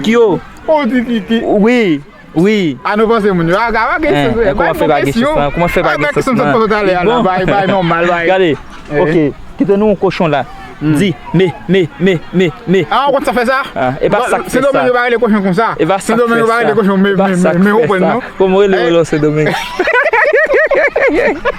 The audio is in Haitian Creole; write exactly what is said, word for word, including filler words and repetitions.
tik yo. Ou di ki ki. Wi, wi. A nou panse moun yo. A, a, gen Hein, sens. kòman fè pa gen sens lan? Kòman fè pa gen sens lan? Bagay ki sens lan. Bagay, bagay nòmal, bagay. Gade, Eh. ok, kite nou yon kochon la. Di, me, me, me, me, me. Ah, ou konn sa fè sa? Ah, e pa sa k fè Sendomeng sa. Yo pa rele kochon konsa. E pa sa k Sendomeng fè Yo pa rele sa. Kochon, men, E pa men, sa men, k men, ou fè konprann sa. Non? Kòman w rele Eh. rele w Sendomeng?